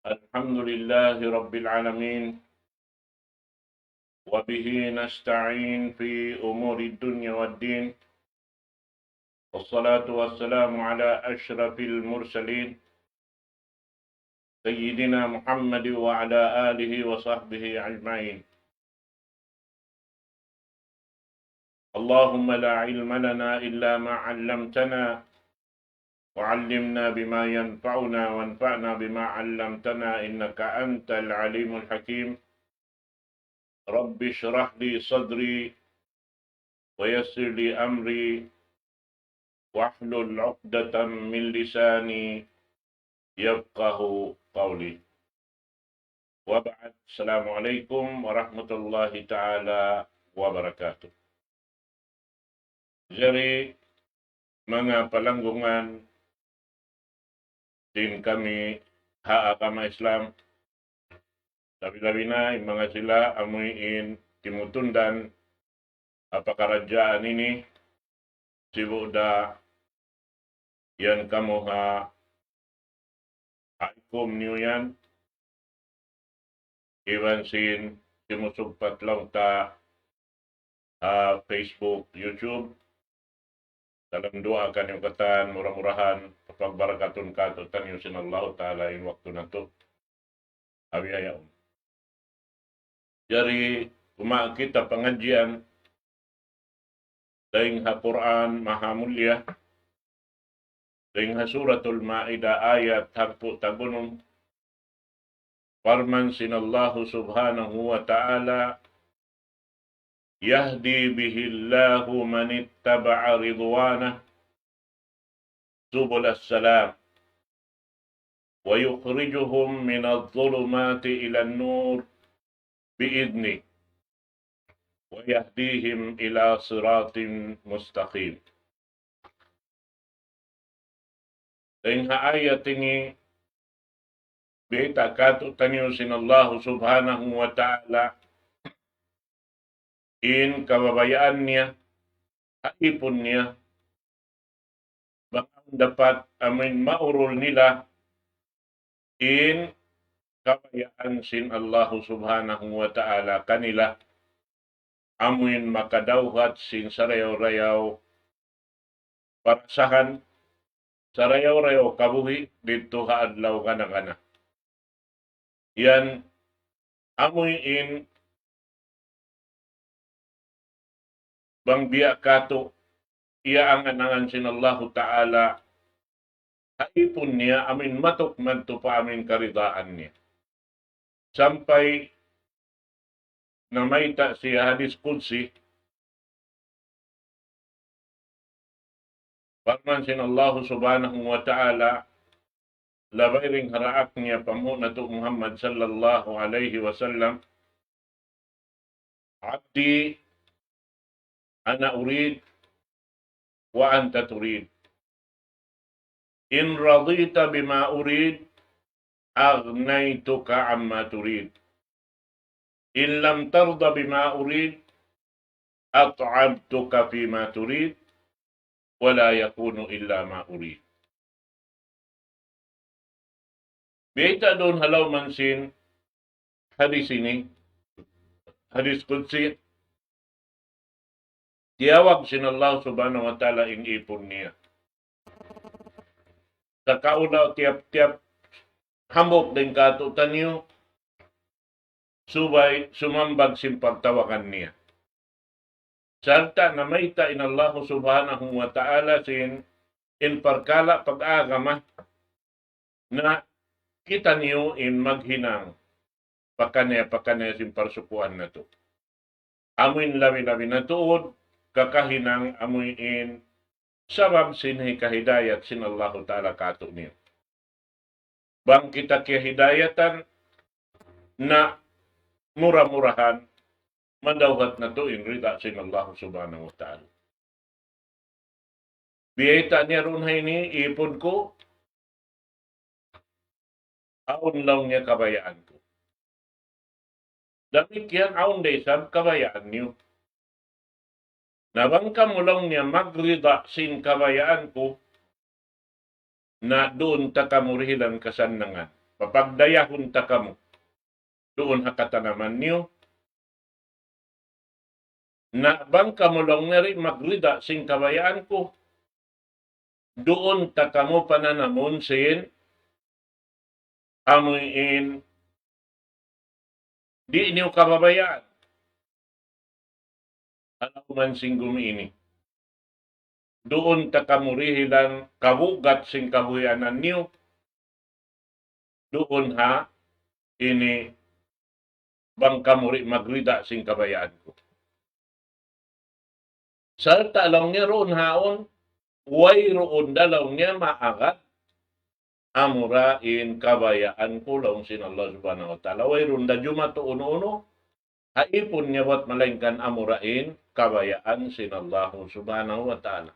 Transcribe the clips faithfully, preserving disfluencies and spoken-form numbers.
الحمد لله رب العالمين، وبه نستعين في أمور الدنيا والدين، والصلاة والسلام على أشرف المرسلين سيدنا محمد وعلى آله وصحبه أجمعين. اللهم لا علم لنا إلا ما علمتنا، وعلمنا بما ينفعنا، وانفعنا بما علمتنا، إنك أنت العليم الحكيم. رب اشرح لي صدري، ويسر لي أمري، واحلل عقدة من لساني يفقه قولي. وبعد، السلام عليكم ورحمة الله تعالى وبركاته. Jari, manga palanggungan sin kami ha agama Islam, labi-labi na in manga sila amuin timutundan ha pakaradjaan ini, sibu' da yan kamu ha ikum niyu yan, iban sin simusugpat laung ta ha Facebook, YouTube. Dalam duwaa kaniyu katan, mura-murahan pagbarakatun katu'taniyu sin Allahu Ta'ala in waktu natu' ha bihaun. Jari, kumawa' kita pangadjian dayn ha Qur'an Maha Mulia, dayn ha Suratul Ma'idah ayat hangpu' tag-unum, parman sin Allahu Subhanahu wa Ta'ala, يهدي به الله من اتبع رضوانه سبل السلام ويخرجهم من الظلمات إلى النور بإذنه ويهديهم إلى صراط مستقيم. Dayn ha ayat ini, bayta' katu'taniyu sin Allahu Subhanahu wa Ta'ala in kabayaan niya, ha ipun niya, bang awn dapat amuin maurul nila in kabayaan sin Allahu Subhanahu wa Ta'ala kanila, amuin makadawhat sin sarayaw-rayaw parasahan, sarayaw-rayaw kabuhi' didtu ha adlaw gana-gana. Yan amuin bang biya' katu' iyaangan-angan sin Allahu Ta'ala ha ipun niya amuin matuk madtu pa amuin karidaan niya. Sampay namayta' siya hadis qudsi, parman sin Allahu Subhanahu wa Ta'ala, labay dayn ha daak niya panghu' natu' Muhammad sallallahu alayhi wasallam, عبدي أنا أريد وأنت تريد. إن رضيت بما أريد أغنيتك عما تريد. إن لم ترض بما أريد أتعبتك فيما تريد ولا يكون إلا ما أريد. Bayta' duun ha lawm sin hadis ini, hadis qudsi, tiyawag sin Allah Subhanahu wa Ta'ala in ipun niya. Sakaula tiyap-tiyap hambuuk dayn katu'taniyu, subay sumambag sin pagtawagan niya. Sarta' namayta' in Allahu Subhanahu wa Ta'ala sin in parkala' pag-agama na kitaniyu in maghinang pakaniya-pakaniya sin parsukuan natu'. Amuin labi-labi na tuud, kakahinang amuin sabab sin hikahidayat sin Allahu Ta'ala katu'niyu. Bang kita kiyahidayatan, na mura-murahan, madawhat natu' in rida sin Allah Subhanahu wa Ta'ala. Biyayta' niya duun ha ini, ipun ku, awn laung niya kabayaan ku. Damikkiyan awn da isab kabayaan niyu. Na bang kamu laung niya magrida sin kabayaan ku, na duun ta kamu dihilan kasannangan. papagdayahun ta kamu duun ha katanaman niyu. Na bang kamu laung niya di' magrida sin kabayaan ku, duun ta kamu pananamun sin amuin di' niyu kababayaan. Alauman sin gumi ini. Duun ta kamu dihilan kabugat sin kabuhianan niyu. Duun ha ini bang kamu di' magrida sin kabayaan ku. Sarta' laung niya duun ha yaun, wayruun da laung niya maagad amura in kabayaan ku laung sin Allah Subhanahu wa Ta'ala. Wayruun da jumatu unu-unu, ha ipun niya bat malaingkan amura in kabayaan sin Allah Subhanahu wa Ta'ala.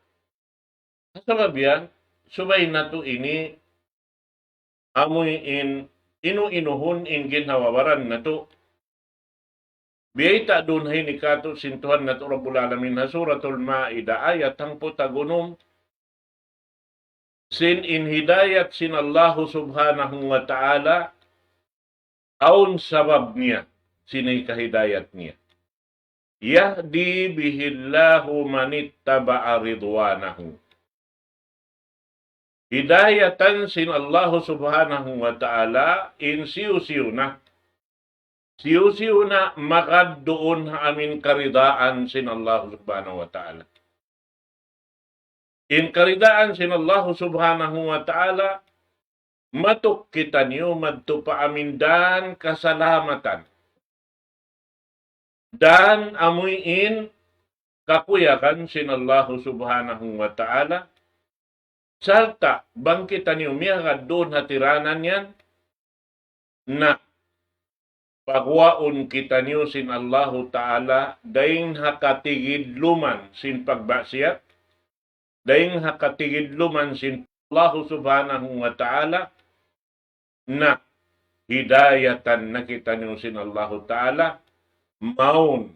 Sabab yan, subay natu' ini amuin inu-inuhun in ginhawa-baran natu'. Biyayta' duun ha ini katu' sin Tuhan natu' Rabbul Alamin ha Suratul Ma'idah ayat hangpu' tag-unum. Sin in hidayat sin Allahu Subhanahu wa Ta'ala, awn sabab niya, sin hikahidayat niya. يهدي به الله من اتبع رضوانه. Hidayatan sin Allahu Subhanahu wa Ta'ala in hisiyu-siyu na. Hisiyu-siyu na magad duun ha amuin karidaan sin Allahu Subhanahu wa Ta'ala. In karidaan sin Allahu Subhanahu wa Ta'ala, matuk kitaniyu madtu pa amuin dan kasalamatan. Dan amuin kakuyagan sin Allahu Subhanahu wa Ta'ala, sarta' bang kitaniyu miyagad duun ha tiranan yan, na pagguwaun kitaniyu sin Allahu Ta'ala, dayn ha katigidluman sin pagmaksiyat, dayn ha katigidluman sin Allahu Subhanahu wa Ta'ala, na hidayatan na kitaniyu sin Allahu Ta'ala, mawn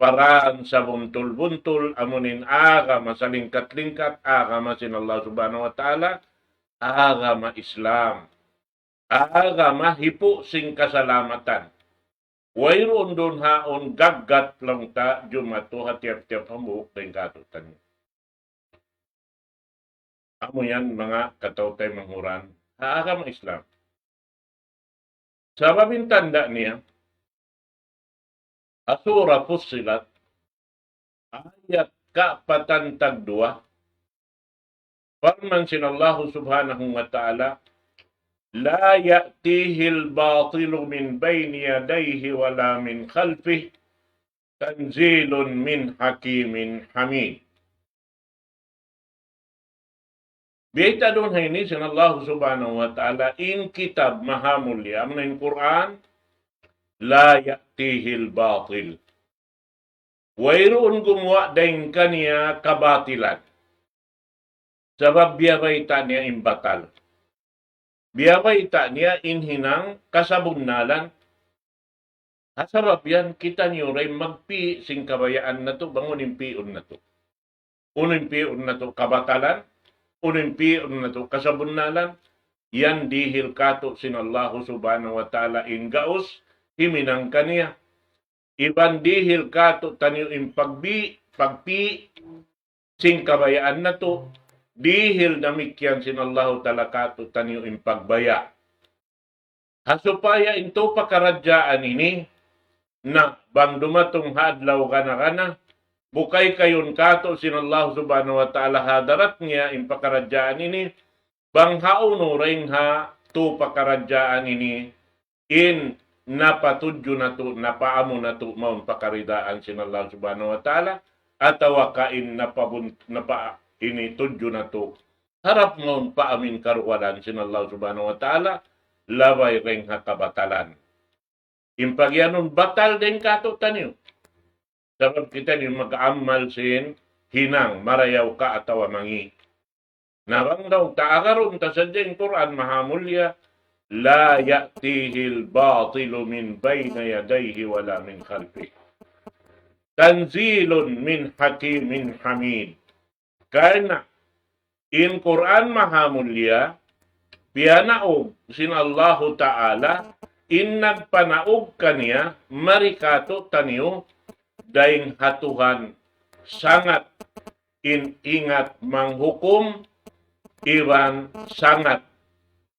paraan sabuntul-buntul, amuin agama salingkat-lingkat, agama sin Allah Subhanahu wa Ta'ala, agama Islam, agama hipu' sin kasalamatan. Wayruun duun ha yaun gaggat laung ta jumatu ha tiyap-tiyap hambuuk dayn kātu'niyu. Amu yan manga kataw-taymanghuran ha agama Islam. Sabab in tanda' niya, ha Surah Fussilat, ayat kaapatan tagduwa, parman sin Allahu Subhanahu wa Ta'ala, لا يأتيه الباطل من بين يديه ولا من خلفه تنزيل من حكيم حميد. Biyayta' duun ha ini sin Allah Subhanahu wa Ta'ala in kitab mahamulliya, amuna in Qur'an, لا يأتيه الباطل. Wayruun gumuwa' dayn kaniya kabatilan. Sabab biyabayta' niya in batal. Biyabayta' niya in hinang kasabunnalan. Ha sabab yan, kitaniyu da in magpī' sin kabayaan natu', bang unu in pī'un natu'. Unu in pī'un natu' kabatalan, unu in pī'un natu' kasabunnalan, yan dihil kātu' sin Allahu Subhanahu wa Ta'ala in gaus, himinang kaniya. Iban dihil kātu'niyu in pagbi-, pagpī', sin kabayaan natu', dihil damikkiyan sin Allahu Ta'ala kātu'niyu in pagbaya'. Ha supaya in tū pakaradjaan ini, na bang dumatung ha adlaw gana-gana, bukay kayun kātu' sin Allah Subhanahu wa Ta'ala ha hadarat niya in pakaradjaan ini, bang hawnu dayn ha tū pakaradjaan ini, in napatudju natu', napaamu natu', mawn pakaridaan sin Allah Subhanahu wa Ta'ala, atawa ka in napabun-, napa-, ini tudju natu', harap mawn pa amuin karuwalan sin Allah Subhanahu wa Ta'ala, labay dayn ha kabatalan. In pagiyanun batal dayn kātu'niyu. Sabab kitaniyu mag-amal sin hinang, marayaw ka atawa mangi'. Na bang daw ta agarun ta sadja in Qur'an mahamulliya, لا يأتيه الباطل من بين يديه ولا من خلفه تنزيل من حكيم حميد. Karna' in Qur'an mahamulliya, piyanaug sin Allahu Ta'ala, in nagpanaug kaniya, mari kātu'niyu, dayn ha Tuhan sangat in ingat manghukum, iban sangat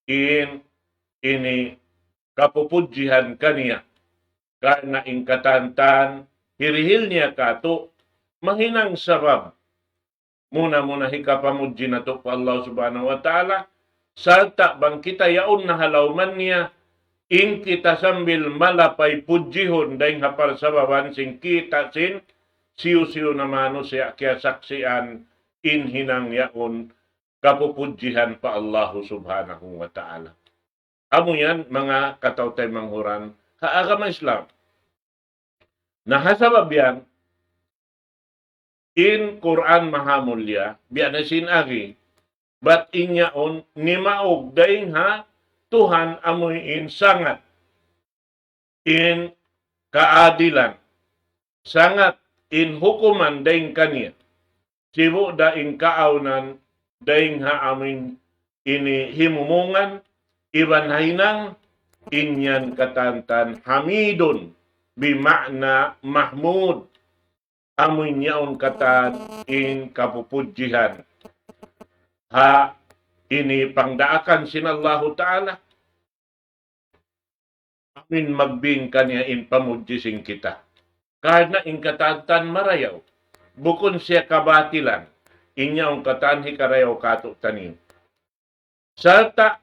in ini kapupudjihan kaniya. Karna' in katantan hirihil niya kātu', mahinang sabab muna-muna hikapamudji natu' pa Allah Subhanahu wa Ta'ala, sarta' bang kita yaun na ha lawm niya, in kita sambil malapay pudjihun dayn ha parsababan sin kita' sin hisiyu-siyu na manusiya' kiyasaksian in hinang yaun kapupudjihan pa Allah Subhanahu wa Ta'ala. Amu yan, manga kataw-taymanghuran ha agama Islam. Na ha sabab yan, in Qur'an Mahamulliya, biya' na sin agi, bat in yaun nimaug dayn ha Tuhan amuin sangat in kaadilan, sangat in hukuman dayn kaniya. Sibu' da in kaawnan dayn ha amuin ini himumungan, iban ha hinang, in yan katantan hamidun, bima'na mahmud, amuin yaun katan in kapupudjihan. Ha ini pangdaakan sin Allahu Ta'ala, amuin magbing kaniya in pamudji sin kita. Karna' in katantan marayaw, bukun siya kabatilan, in yaun katan hikarayaw kātu'niyu. Sarta'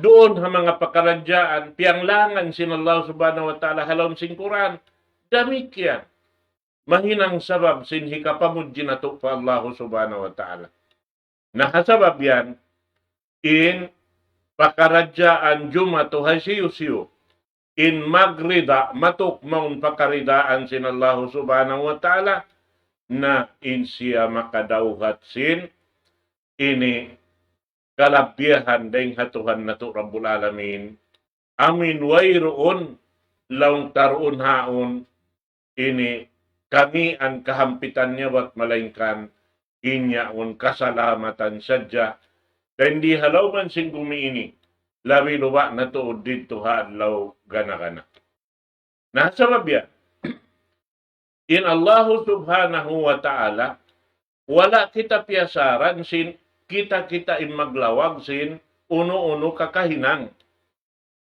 duun ha manga pakaradjaan, piyanglangan sin Allah Subhanahu wa Ta'ala ha lawm sin Qur'an. Damikkiyan, mahinang sabab sin hikapamudji natu' pa Allah Subhanahu wa Ta'ala. Na ha sabab yan, in pakaradjaan jumatu ha hisiyu-siyu, in magrida, matuk mawn pa karidaan sin Allah Subhanahu wa Ta'ala, na in siya makadawhat sin ini kalabbihan dayn ha Tuhan natu' Rabbul Alamin. Amuin wayruun laung ta duun haun ini kamian kahampitan niya, bat malaingkan in yaun kasalamatan sadja. Dayn di ha lawm sin gumi ini, labi luba' na tuud didtu ha adlaw gana-gana. Na sabab yan, in Allahu Subhanahu wa Ta'ala, wala' kita piyasaran sin kita-kita in maglawag sin unu-unu kakahinang.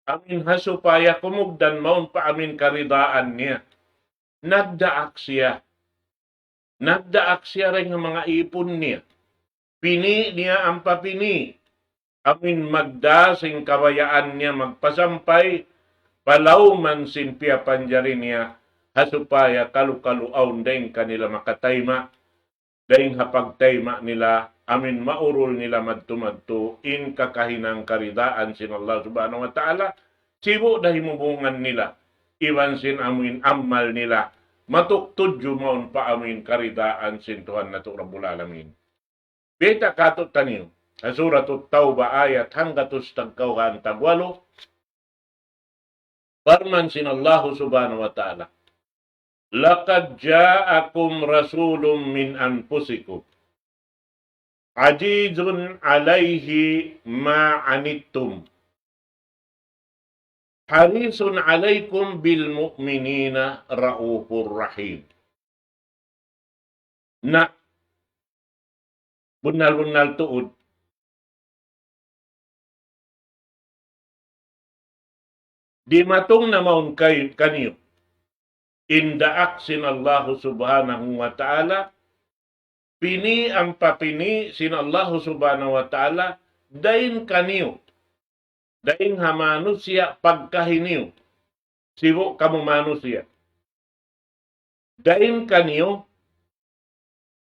Amuin ha supaya kumugdan mawn pa amuin karidaan niya. Nagdaak siya. Nagdaak siya dayn ha manga ipun niya. Pini' niya ampa pini'. Amuin magdā sin kabayaan niya magpasampay pa lawm sin piyapanjari niya, ha supaya kalu-kalu awn dayn kanila makatayma', dayn ha pagtayma' nila, amuin maurul nila madtu-madtu in kakahinang karidaan sin Allah Subhanahu wa Ta'ala, sibu' da himumungan nila, iban sin amuin amal nila, matuk tudju mawn pa amuin karidaan sin Tuhan natu' Rabbul Alamin. Biyayta' kātu'niyu, ha Suratut Tawbah ayat hanggatus tagkawhaan tagwalu, parman sin Allahu Subhanahu wa Ta'ala, لقد جاءكم رسول من أنفسكم عزيز عليه ما عنتم حريص عليكم بالمؤمنين رءوف رحيم. Na, bunnal-bunnal tuud, dimatung na mawn kay-, kaniyu in daak sin Allahu Subhanahu wa Ta'ala, pini' ampa pini' sin Allahu Subhanahu wa Ta'ala dayn kaniyu, dayn ha manusiya' pagkahi niyu, sibu' kamu manusiya'. Dayn kaniyu,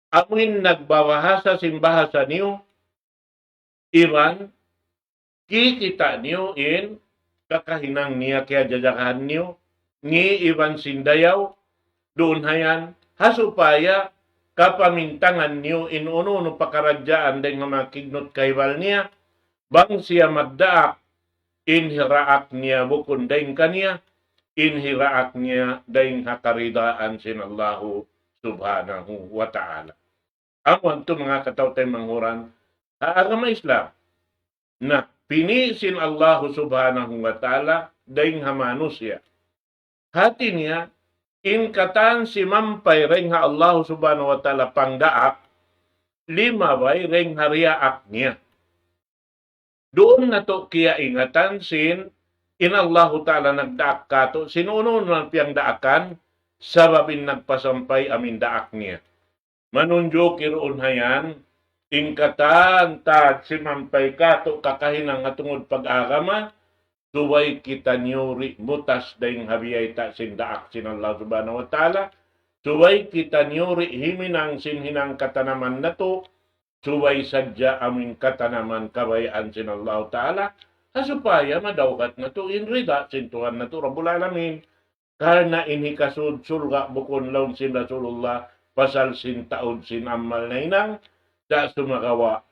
amuin nagbabahasa sin bahasa niyu, iban kikita' niyu in kakahinang niya, kiyajajagahan niyu, ngi' iban sin dayaw, duun ha yan, ha supaya kapamintangan niyu in unu-unu pakaradjaan dayn ha manga kignut kahibal niya, bang siya magdaak, in hiraak niya bukun dayn kaniya, in hiraak niya dayn ha karidaan sin Allahu Subhanahu wa Ta'ala. Amu yadtu manga kataw-taymanghuran ha agama Islam. Na, pini' sin Allahu Subhanahu wa Ta'ala dayn ha manusiya'. Hati niya, in katan simampay dayn ha Allahu Subhanahu wa Ta'ala pangdaak, limabay dayn ha diyaak niya. Duun natu' kiyaingatan sin in Allahu Ta'ala nagdaak katu', sin unu-unu na piyangdaakan, sabab in nagpasampay amu in daak niya. Manunjuki duun ha yan, in katan ta simampay katu' kakahinang ha tungud pag-agama, subay kita niyuri mutas dayn ha biyayta' sin daak sin Allah Subhanahu wa Ta'ala, subay kita niyuri himinang sin hinang katanaman natu', subay sadja amu in katanaman kabayaan sin Allah Ta'ala, ha supaya madawhat natu' in rida sin Tuhan natu' Rabbul Alamin. Karna' in hikasud surga' bukun laung sin Rasulullah pasal sin taud sin amal nahinang, sa' sumagawa'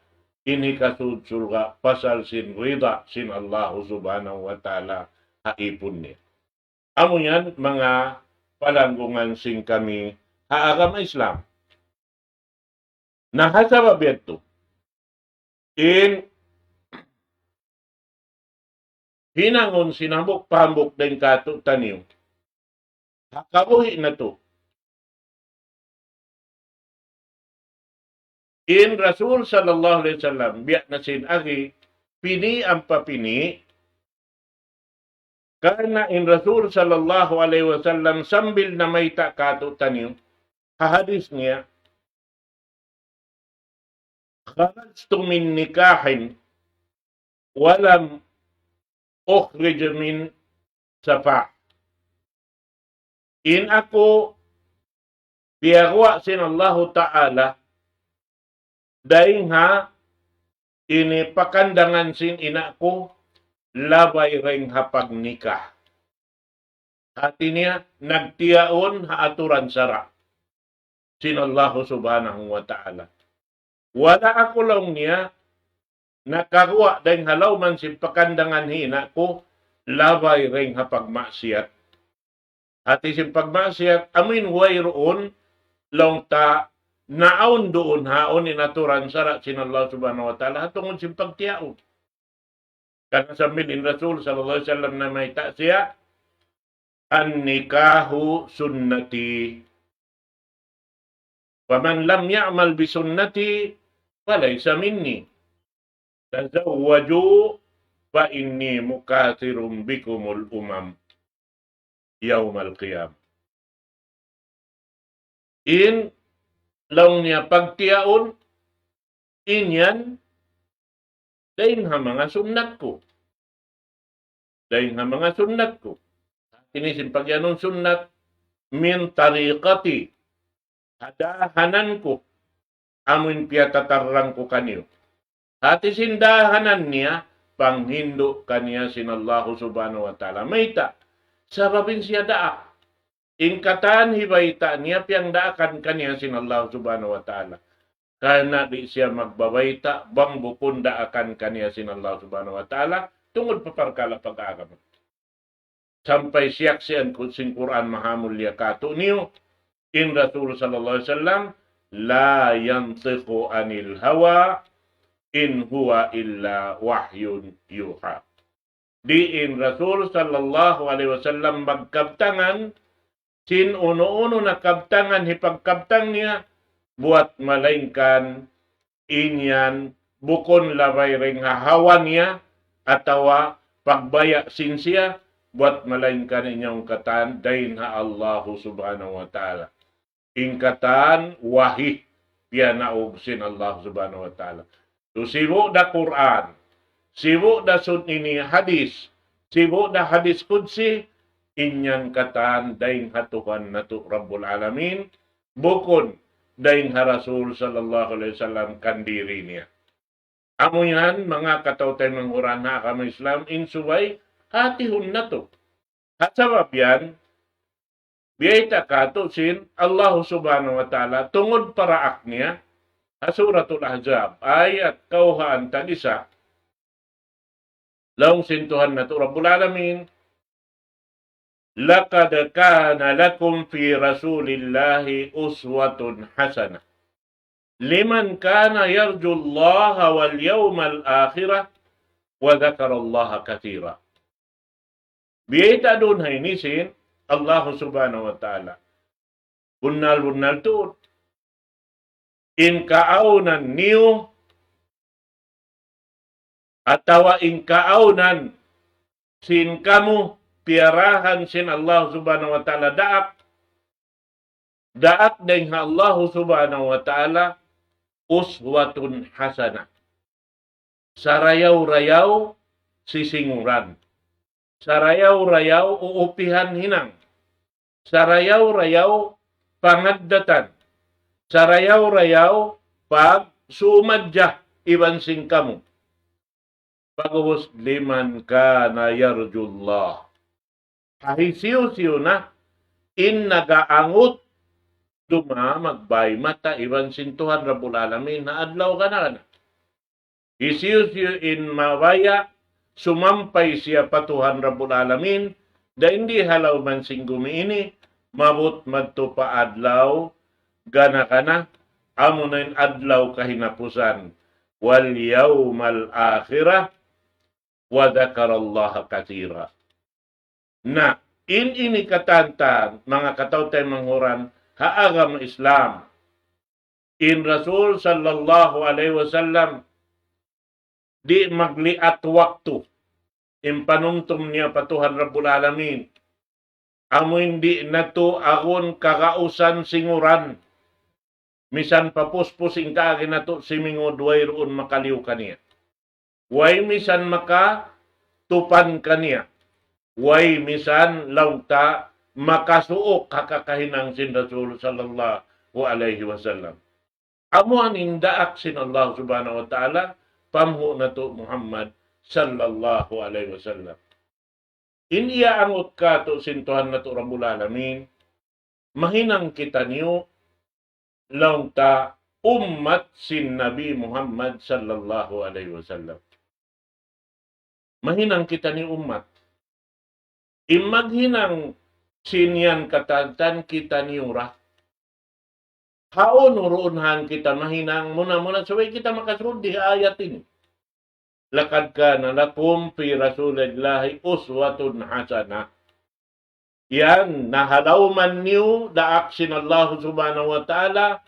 in hikasud surga' pasal sin rida sin Allahu Subhanahu wa Ta'ala ha ipun niya. Amu yan manga palanggungan sin kami ha agama Islam. Na ha sabab yadtu, in hinangun sin hambuuk pa hambuuk dayn kātu'niyu, ha kabuhi' natu'. In Rasul sallallahu alayhi wasallam, biya' na sin agi, pini' ampa pini', karna' in Rasul sallallahu alayhi wasallam sambil namayta' kātu'niyu, ha hadith niya, خرجت من نكاح ولم أخرج من سفاح. In aku piyaguwa' sin Allahu Ta'ala dayn ha ini pakandangan sin ina' ku labay dayn ha pagnikah. Hati niya, nagtiyaun ha aturan sara' sin Allahu Subhanahu wa Ta'ala. Wala' aku laung niya nakaguwa' dayn ha lawm sin pakandangan hi ina' ku labay dayn ha pagmaksiyat. Hati sin pagmaksiyat, amu in wayruun laung ta naawn duun ha awn in aturan sara' sin Allah Subhanahu wa Ta'ala, ha tungud sin pagtiyaun. Karna' sambil in Rasul sallallahu alayhi wasallam namayta' siya, النكاح سنتي فمن لم يعمل بسنتي فليس مني. تزوجوا فإني مكاثر بكم الأمم يوم القيامة. In laung niya pagtiyaun, in yan dayn ha manga sunnat ku. Dayn ha manga sunnat ku. Ini sin pagiyanun sunnat, من طريقتي. Ha dahanan ku, amu in piyatatarrang ku kaniyu. Hati sin dahanan niya, panghindu' kaniya sin Allahu Subhanahu wa Ta'ala. Mayta'? Sabab in siya daak. In katan hibayta' niya piyangdaakan kaniya sin Allah Subhanahu wa Ta'ala. Karna' di' siya magbabayta' bang bukun daakan kaniya sin Allah Subhanahu wa Ta'ala, tungud pa parkala' pag-agama. Sampay siyaksian ku sin Qur'an mahamulliya kātu'niyu, in Rasul sallallahu alayhi wasallam, لا ينطق عن الهوى إن هو إلا وحي يوحى. Di' in Rasul sallallahu alayhi wasallam magkabtangan sin unu-unu na kabtangan hipagkabtang niya, buwat malaingkan in yan bukun labay dayn ha hawa niya atawa pagbaya' sin siya, buwat malaingkan in yan katan dayn ha Allahu Subhanahu wa Ta'ala. In katan wahi piyanaug sin Allah Subhanahu wa Ta'ala. So, sibu' da Qur'an, sibu' da sun ini hadith, sibu' da hadith qudsi, in yan katan dayn ha Tuhan natu' Rabbul Alamin, bukun dayn ha Rasul sallallahu alayhi wasallam kandiri niya. Amu yan, manga kataw-taymanghuran ha agama Islam, in subay hatihun natu'. Ha sabab yan, biyayta' kātu' sin Allah Subhanahu wa Ta'ala, tungud pa daak niya, ha Suratul Ahzab, ayat kawhaan tag-isa, laung sin Tuhan natu' Rabbul Alamin, لقد كان لكم في رسول الله أسوة حسنة لمن كان يرجو الله واليوم الآخر وذكر الله كثيرا. Biyayta' duun ha ini sin Allah Subhanahu wa Ta'ala. Bunnal-bunnal tuud. In kaawnan niyu, atawa in kaawnan sin kamu piyarahan sin Allah Subhanahu wa Ta'ala daak, daak dayn ha Allah Subhanahu wa Ta'ala, uswatun hasanah. Sarayaw-rayaw sisinguran. Sarayaw-rayaw uupihan hinang. Sarayaw-rayaw pangaddatan. Sarayaw-rayaw pagsumadja iban sin kamu. Pag'ubus, لمن كان يرجو الله. Ha hisiyu-siyu na in nagaangut duma magbay mata iban sin Tuhan Rabbul Alamin ha adlaw gana-gana. Hisiyu-siyu in mabaya' sumampay siya pa Tuhan Rabbul Alamin, dayn di ha lawm sin gumi ini, maabut madtu pa adlaw gana-gana, amuna in adlaw kahinapusan. واليوم الآخرة وذكر الله كثيرا. Na, in ini katantan, manga kataw-taymanghuran, ha agama Islam. In Rasul sallallahu alayhi wasallam, di' magliat waktu in panumtum niya pa Tuhan Rabbul Alamin. Amu in di' natu' agun kagausan singuran. Misan papuspus in kaagi natu' simingud, wayruun makaliyu kaniya. Way misan makatupan kaniya. Way misan laung ta makasuuk ha kakahinang sin Rasul sallallahu alayhi wasallam. Amu yan in daak sin Allah Subhanahu wa Ta'ala, pamhu natu' Muhammad sallallahu alayhi wasallam. In iyaangut katu' sin Tuhan natu' Rabbul Alamin, mahinang kitaniyu laung ta ummat sin Nabi Muhammad sallallahu alayhi wasallam. Mahinang kitaniyu ummat. In maghinang sin yan katantan kitaniyu ra. Hawnu duun han kita mahinang muna-muna subay kita makasud di ha ayat ini. لقد كان لكم في رسول الله أسوة حسنة. Yan, na ha lawm niyu daak sin Allah Subhanahu wa Ta'ala,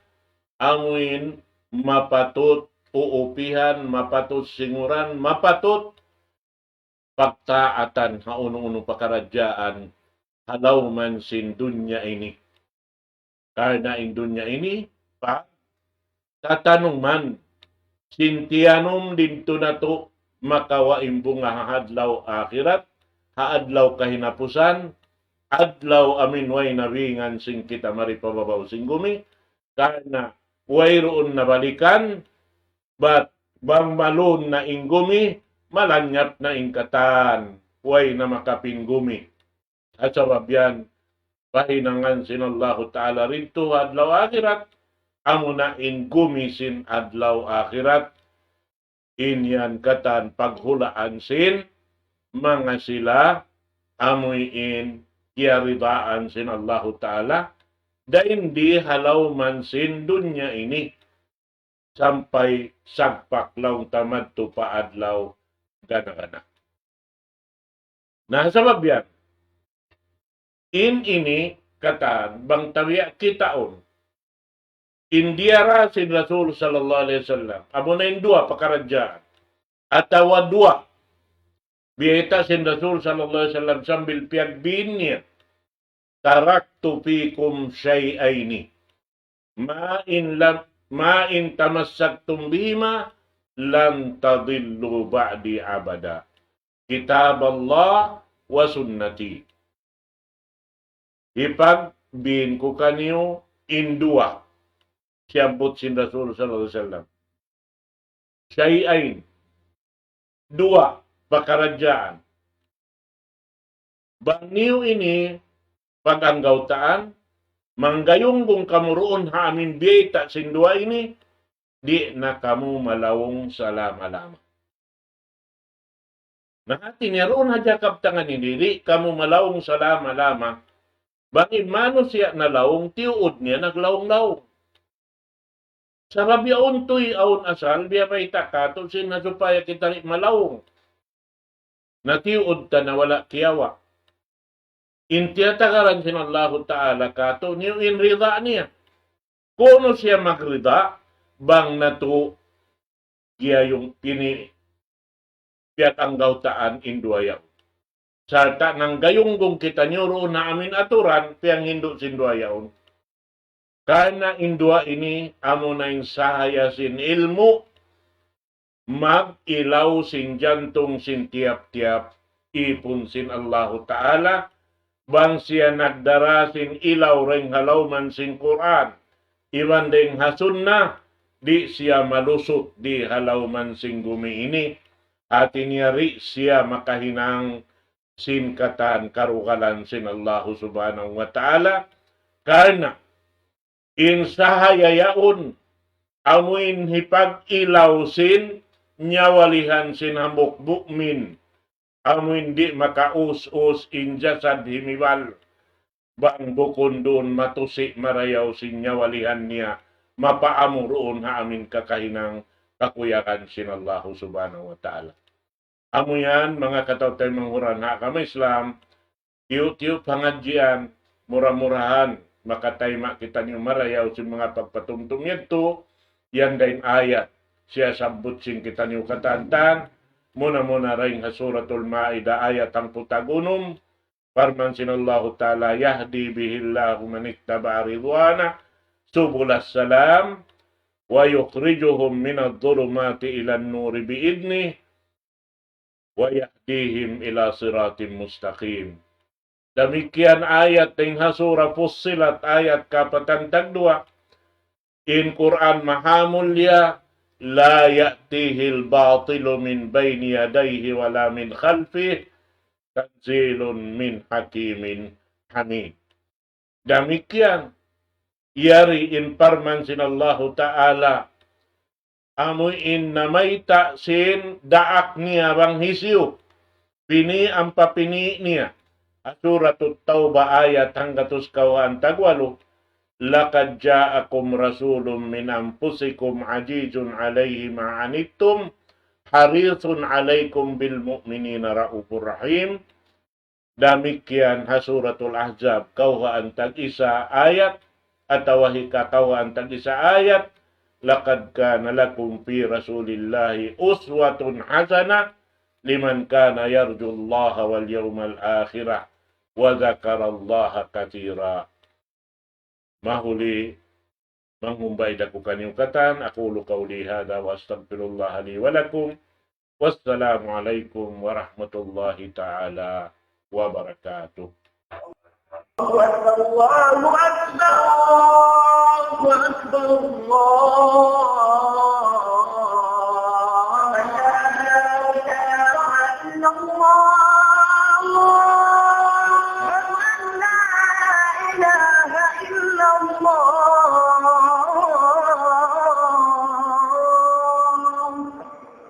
amuin mapatut uupihan, mapatut singuran, mapatut pagtaatan ha unu-unu pakaradjaan ha lawm sin dunya ini. Karna' in dunya ini, pagtatanuman, sin tiyanum didtu natu' makawa' in bunga ha adlaw akhirat, ha adlaw kahinapusan, adlaw amuin way na bingan sin kita mari pa babaw sin gumi, karna' wayruun na balikan, bat bang malun na in gumi, malanyap na in katan, way na makapin gumi. Ha sabab yan, pahinangan sin Allahu Ta'ala didtu adlaw akhirat, amuna in gumi sin adlaw akhirat, in yan katan paghulaan sin manga sila, amuin kiyaridaan sin Allahu Ta'ala, dayn di ha lawm sin dunya ini, sampay sagpak laung ta madtu pa adlaw gana-gana. Na, sabab yan, in ini katan bang ta biya' kitaun, in diyara sin Rasul sallallahu alayhi wasallam, amuna in duwa pakaradjaan, atawa duwa biyayta' sin Rasul sallallahu alayhi wasallam sambil piyagbin niya, تركت فيكم شيئين ما إن لم، ما إن تمسكتم بهما لن تضلوا بعدي أبدا، كتاب الله وسنتي. Hipagbin ku kaniyu in duwa siyabbut sin Rasul sallallahu alayhi wasallam. شيئين, duwa pakaradjaan. Bang niyu ini pag-anggawtaan, manggayunggung kamu duun ha amuin biyayta' sin duwa ini, di' na kamu malaung salama-lama. Na hati niya duun hadja kabtangan ini, di' kamu malaung salama-lama. Bang in manusiya' nalaung, tiyuud niya naglaung-laung. Sabab yaun tuy awn asal, biya' bayta' katu' sin ha supaya kita di' malaung. Natiud ta na wala' kiyawa'. In tiyatagaran sin Allahu Ta'ala katu', niyu in rida niya. Kunu siya magrida, bang natu' giyayung pini piyakanggautaan in duwa yaun. Sarta' nanggayunggung kitaniyu duun ha amin aturan, piyanghindu' sin duwa yaun. Karna' in duwa ini, amuna in sahaya sin ilmu', mag-ilaw sin jantung sin tiyap-tiyap ipun sin Allahu Ta'ala, bang siya nagdara sin ilaw dayn ha lawman sin Qur'an, iban dayn ha Sunnah, di' siya malusut di ha lawman sin gumi ini, hati niya di' siya makahinang sin katan karugalan sin Allahu Subhanahu wa Ta'ala, karna' in sahaya yaun, amuin hipag-ilaw sin nyawalihan sin hambuuk mu'min, amuin di' makaus-us in jasad himibal, bang bukun duun matusi' marayaw sin nyawalihan niya, mapaamu duun ha amin kakahinang kakuyagan sin Allahu Subhanahu wa Ta'ala. Amu yan, manga kataw-taymanghuran ha agama Islam, tiyu'-tiyu' pangadjian, mura-murahan, makatayma' kitaniyu marayaw sin manga pagpatumtum yadtu, yan da in ayat, siyasabbut sin kitaniyu katantan, muna-muna dayn ha Suratul Ma'idah ayat hangpu' tag-unum, parman sin Allahu Ta'ala, يهدي به الله من اتبع رضوانه سبل السلام ويخرجهم من الظلمات إلى النور بإذنه ويهديهم إلى صراط مستقيم. Damikkiyan ayat dayn ha Surah Fussilat ayat kapatan tagduwa. In Qur'an mahamulliya, لا يأتيه الباطل من بين يديه ولا من خلفه تنزيل من حكيم حميد. Damikkiyan, yari in parman sin Allahu Ta'ala, amu in namayta' sin daak niya bang hisiyu, pini' ampa pini' niya. Ha Suratut Tawbah ayat hanggatus kawhaan tagwalu, لقد جاءكم رسول من أنفسكم عزيز عليه ما عنتم حريص عليكم بالمؤمنين رءوف رحيم. Damikkiyan ha Suratul Ahzab, kawhaan tag-isa ayat, atawa hika kawhaan tag-isa ayat, لقد كان لكم في رسول الله أسوة حسنة لمن كان يرجو الله واليوم الآخر وذكر الله كثيرا. Mahuli, manghumbay da ku kaniyu katan, أقول قولي هذا وأستغفر الله لي ولكم. والسلام عليكم ورحمة الله تعالى وبركاته. الله أكبر، الله أكبر، الله أكبر، الله أكبر، لا إله إلا الله. أشهد أن لا إله إلا الله.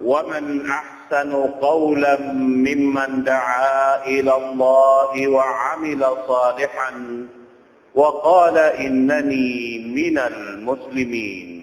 ومن أحسن قولا ممن دعا إلى الله وعمل صالحا وقال إنني من المسلمين.